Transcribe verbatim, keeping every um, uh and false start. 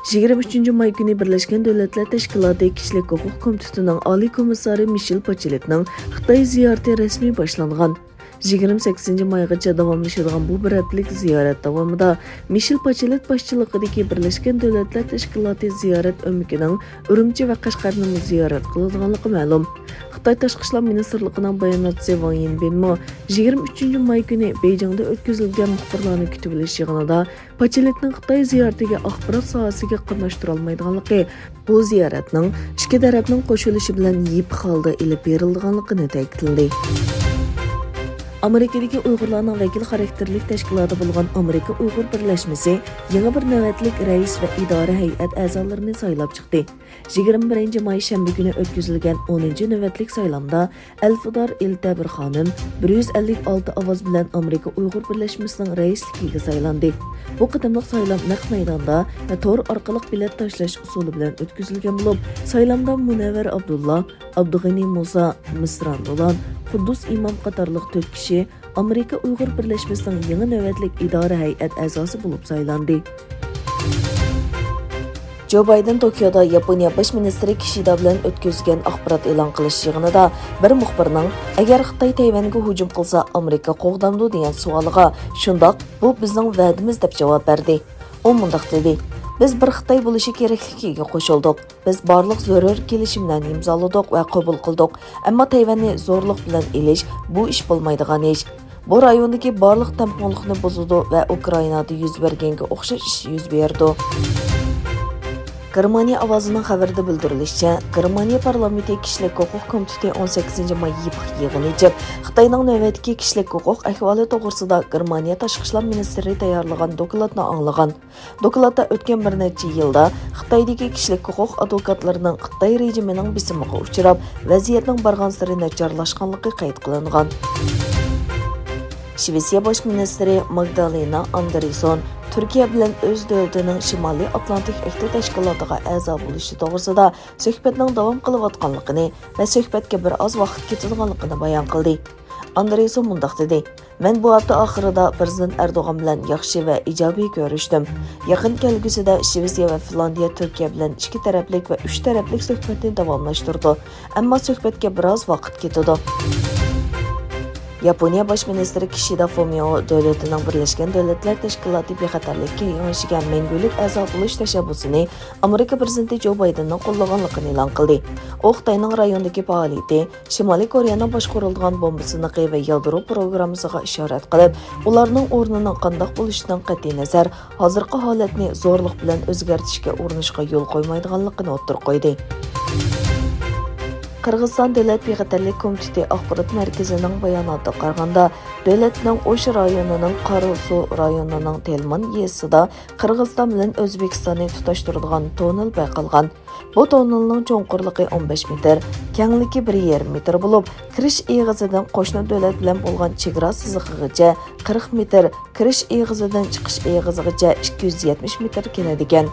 يىگىرمە ئۈچىنچى ماي كۈنى بىرلەشكەن دۆلەتلەر تەشكىلاتى كىشىلىك ھوقۇق كومىتېتىنىڭ ئالىي كومىسسارى مىشېل باچېلېتنىڭ خىتاي زىيارىتى رەسمىي باشلانغان. يىگىرمە سەككىزىنچى مايغىچە داۋاملىشىدىغان بۇ بىر ھەپتىلىك زىيارەت داۋامىدا مىشېل باچېلېت باشچىلىقىدىكى بىرلەشكەن دۆلەتلەر تەشكىلاتى زىيارەت ئۆمىكىنىڭ ئۈرۈمچى ۋە قەشقەرنىمۇ زىيارەت قىلىدىغانلىقى مەلۇم. خىتاي تاشقى ئىشلار مىنىستىرلىقىنىڭ باياناتچىسى ۋاڭ يىنبىنمۇ يىگىرمە ئۈچىنچى ماي كۈنى بېيجىڭدا ئۆتكۈزۈلگەن مۇخبىرلارنى كۈتۈۋېلىش يىغىنىدا باچېلېتنىڭ خىتاي زىيارىتىگە ئاخبارات ساھەسىگە قاتناشتۇرالمايدىغانلىقى، بۇ زىيارەتنىڭ ئىككى تەرەپنىڭ قوشۇلۇشى بىلەن يىپىق ھالدا ئېلىپ بېرىلىدىغانلىقىنى تەكىتلىدى. ئامېرىكىدىكى ئۇيغۇرلارنىڭ ۋەكىل خاراكتېرلىك تەشكىلاتى بولغان ئامېرىكا ئۇيغۇر بىرلەشمىسى يېڭى بىر نۆۋەتلىك رەئىس ۋە ئىدارە ھەيئەت ئەزالىرىنى سايلاپ چىقتى. يىگىرمە بىرىنچى ماي شەنبە كۈنى ئۆتكۈزۈلگەن ئونىنچى نۆۋەتلىك سايلامدا ئەلفىدار ئىلتەبىر خانىم بىر يۈز ئەللىك ئالتە ئاۋاز بىلەن ئامېرىكا ئۇيغۇر بىرلەشمىسىنىڭ رەئىسلىكىگە سايلاندى. بۇ قېتىملىق سايلام نەق مەيداندا ۋە تور ئارقىلىق بېلەت تاشلاش ئۇسۇلى بىلەن ئۆتكۈزۈلگەن بولۇپ، سايلامدا مۇنەۋۋەر ئابدۇللا، ئابدۇغېنى مۇسا، مىسران دولان، قۇددۇس ئىمام قاتارلىق تۆت كىشى ئامېرىكا ئۇيغۇر بىرلەشمىسىنىڭ يېڭى نۆۋەتلىك ئىدارە ھەيئەت ئەزاسى بولۇپ سايلاندى. جو بايدېن توكيودا ياپونىيە باش مىنىستىرى كىشىدا بىلەن ئۆتكۈزگەن ئاخبارات ئېلان قىلىش يىغىنىدا بىر مۇخبىرنىڭ، «ئەگەر خىتاي تەيۋەنگە ھۇجۇم قىلسا، ئامېرىكا قوغدامدۇ؟» دېگەن سوئالىغا، «شۇنداق، بۇ بىزنىڭ ۋەدىمىز» دەپ جاۋاب بەردى. ئۇ مۇنداق دېدى، «بىز بىر خىتاي بولۇشى كېرەكلىكىگە قوشۇلدۇق. بىز بارلىق زۆرۈر كېلىشىملەرنى ئىمزالىدۇق ۋە قوبۇل قىلدۇق. ئەمما تەيۋەننى زورلۇق بىلەن ئېلىش، بۇ ئىش بولمايدىغان ئىش. بۇ رايوندىكى بارلىق تەڭپۇڭلۇقنى بۇزىدۇ ۋە ئۇكرائىنادا يۈز بەرگەنگە ئوخشاش ئىش يۈز بېرىدۇ.» گېرمانىيە ئاۋازىنىڭ خەۋىرىدە بىلدۈرۈلۈشىچە، گېرمانىيە پارلامېنتى كىشىلىك ھوقۇق كومىتېتى ئون سەككىزىنچى ماي يىپىق يىغىن ئېچىپ، خىتاينىڭ نۆۋەتتىكى كىشىلىك ھوقۇق ئەھۋالى توغرىسىدا گېرمانىيە تاشقى ئىشلار مىنىستىرى تەييارلىغان دوكلاتنى ئاڭلىغان. دوكلاتتا ئۆتكەن بىر نەچچە يىلدا خىتايدىكى كىشىلىك ھوقۇق ئادۋوكاتلىرىنىڭ خىتاي رېجىمىنىڭ بېسىمىغا ئۇچراپ، ۋەزىيەتنىڭ بارغانسېرى ناچارلاشقانلىقى قەيت قىلىنغان. شىۋېتسىيە باش مىنىستىرى ماگدالېنا ئاندرېسون تۈركىيە بىلەن ئۆز دۆلىتىنىڭ شىمالىي ئاتلانتىك ئەھدى تەشكىلاتىغا ئەزا بولۇشى توغرىسىدا سۆھبەتنىڭ داۋام قىلىۋاتقانلىقىنى ۋە سۆھبەتكە بىر ئاز ۋاقىت كېتىدىغانلىقىنى بايان قىلدى. ئاندرېسون مۇنداق دېدى، مەن بۇ ھەپتە ئاخىرىدا پىرېزىدېنت ئەردوغان بىلەن ياخشى ۋە ئىجابىي كۆرۈشتۈم. يېقىن كەلگۈسىدە شىۋېتسىيە ۋە فىنلاندىيە تۈركىيە بىلەن ئىككى تەرەپلىك ۋە ئۈچ تەرەپلىك سۆھبەتنى داۋاملاشتۇرىدۇ. ئەمما سۆھبەتكە بىراز ۋاقىت كېتىدۇ. ياپونىيە باش مىنىستىرى كىشىدا فۇمىئو دۆلىتىنىڭ بىرلەشكەن دۆلەتلەر تەشكىلاتى بىخەتەرلىك كېڭىشىگە مەڭگۈلۈك ئەزا بولۇش تەشەببۇسىنى ئامېرىكا پىرېزىدېنتى جو بايدېننىڭ قوللىغانلىقىنى ئېلان قىلدى. ئۇ خىتاينىڭ رايوندىكى پائالىيىتى، شىمالىي كورېيەنىڭ باشقۇرۇلىدىغان بومبا سىنىقى ۋە يادرو پروگراممىسىغا ئىشارەت قىلىپ، ئۇلارنىڭ ئورنىنىڭ قانداق بولۇشىدىن قەتئىينەزەر، ھازىرقى ھالەتنى زورلۇق بىلەن ئۆزگەرتىشكە ئۇرۇنۇشقا يول قويمايدىغانلىقىنى ئوتتۇرىغا قويدى. قىرغىزىستان دۆلەت بىخەتەرلىك كومىتېتى ئاخبارات مەركىزىنىڭ باياناتىغا قارىغاندا، دۆلەتنىڭ ئوش رايونىنىڭ قاراسۇ رايونىنىڭ تېلمان يېزىسىدا قىرغىزىستان بىلەن ئۆزبېكىستاننى تۇتاشتۇرىدىغان توننېل بايقالغان. بۇ توننېلنىڭ چوڭقۇرلۇقى ئون بەش مېتىر، كەڭلىكى بىر يېرىم مېتىر بولۇپ، كىرىش ئېغىزىدىن قوشنا دۆلەت بىلەن بولغان چېگرا سىزىقىغىچە قىرىق مېتىر، كىرىش ئېغىزىدىن چىقىش ئېغىزىغىچە ئىككى يۈز يەتمىش مېتىر كېلىدىكەن.